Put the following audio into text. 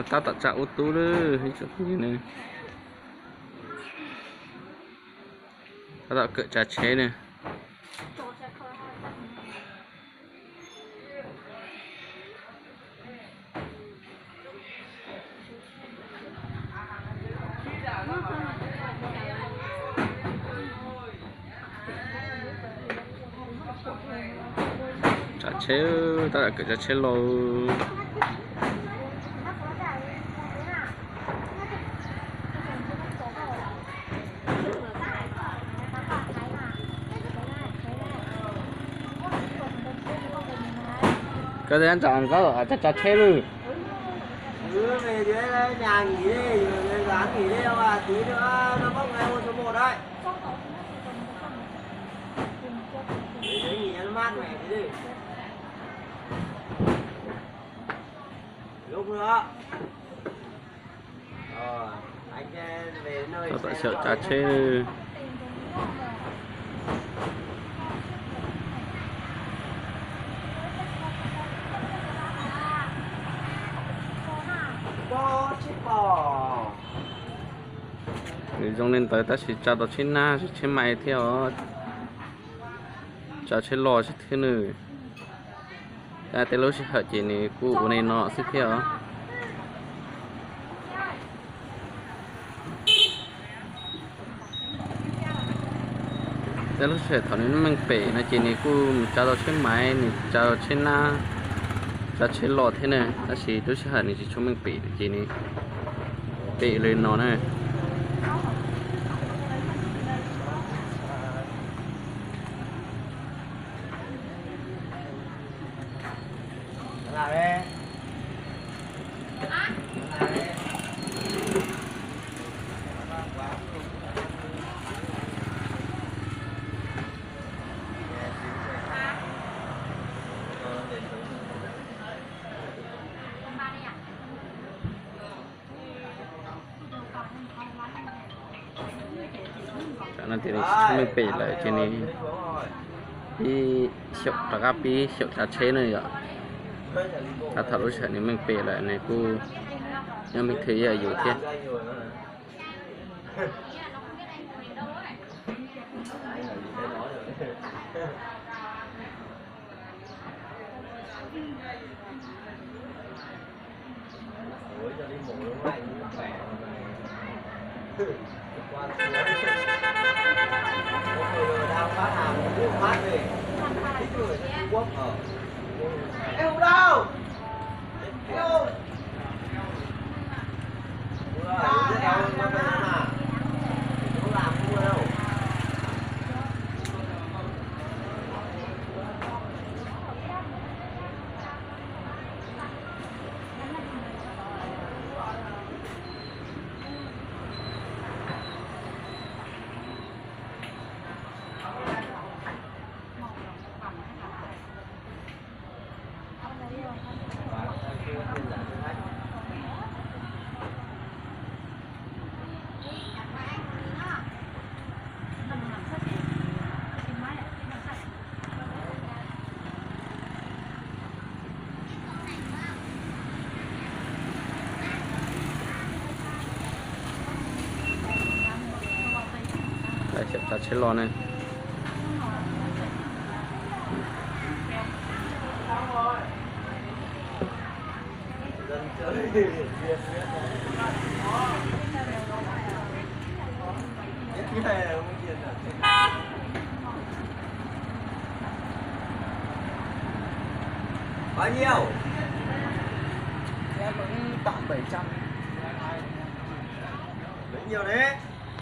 Tab tom tsa ub tub lawm ib tsoom phooj ywg na. Tab tom kawm tsav tsheb na. Tsav tsheb, tab tom kawm tsav tsheb los. Koj tab tom tsav tsheb lawm. Tab tom xyaum tsav tsheb. Nws zoo li ntawd tab sis tsa tau tsheb nab tsheb mais thiab os. Tsav tsheb los thiab nws. Tej lub sij hawm ces nws kuj ua li no xwb thiab os. Tej lub sij hawm thaum nws meej pem no ces nws kuj mus tsa tau tsheb mais, nws tsa tau tsheb nab, tsa tsheb los thiab na, tab sis lub sij hawm nws tsis tshua meej pem ces nws pem li no na. Tam no ces nws tsis tshua meej pem lawm ces nws pib xyaum rov qab pib xyaum tsav tsheb na yom. Tab thaum lub sij hawm nws meej pem lawm nws kuj nyob me thwv yam yus thiab. Xyaum tsav tsheb los ne. Bao nhiêu? Em vẫn tặng bảy trăm. Bấy nhiêu đấy?